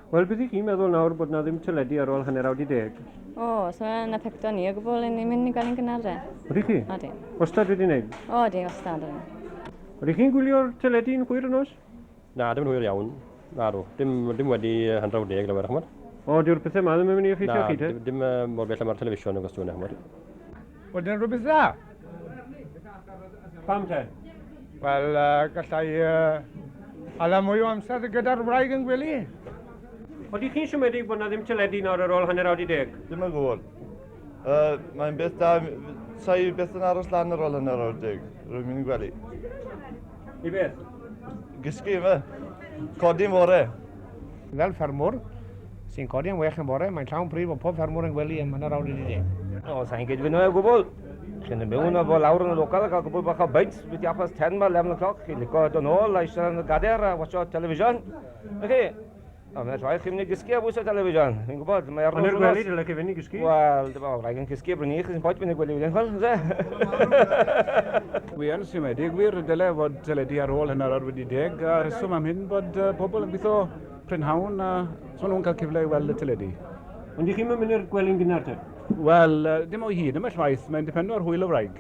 Wel, beth ych chi'n meddwl nawr bod 'na ddim teledu ar ôl hanner awr 'di deg? O, so mae'n affecto ni o gwbl, ni'n mynd i gwely'n gynnar de. Ydych chi? Odi. Wastad wedi wneud? Odi, wastad. Ydych chi'n gwylio'r teledu'n hwyr y nos? Na, dim yn hwyr iawn. Nadw. Dim, dim wedi hanner awr deg lawer, ch'mod. O, dyw'r pethau 'ma ddim yn mynd i effeithio chi te? Na, dim, dim mor bell am mae'r television yn gwestiwn, ch'mod. Wel, dyna rhywbeth dda. Pam te? Wel, uh, gallai uh, hala mwy o amser gyda'r wraig yn gwely. Oeddi chi'n siomedig bod na ddim teledu nawr ar ôl hanner awr i deg? Dim yn gwbl. Uh, mae'n beth da, sa'i beth yn aros lan ar ôl hanner awr deg. Rwy'n mynd i gwely. I beth? Gysgu, fe. Codi'n fore. Fel ffermwr, sy'n codi am wech yn bore, mae'n llawn pryd bod pob ffermwr yn gwely am hanner awr wedi deg. O, sa'n gyd-fynd o gwbl. Chi'n mynd mewn a fo lawr yn y local a cael gwbl bach o beint, byti half past ten ma, 11 o'clock, chi'n lico dod nôl a eisiau yn y gader a watcho television. Na chi? A mae'n rhaid chi'n mynd i gysgu a bwys o television. Fi'n gwybod, mae ar Yn yr gwely, dyle chi fynd i gysgu? Wel, dyma, wraig yn cysgu, bryn ni, chos yn mynd i gwely wedyn, chwel, se? Wi yn siomedig, wir, dyle fod teledu ar ôl hanner awr wedi deg, a rheswm am hyn bod pobl yn gweithio prynhawn a so nhw'n cael cyfle i weld y teledu. Ond i chi'n mynd i'r gwely'n gynnar te? Wel, dim o hyd, ymell waith, mae'n dependo ar hwyl y wraig.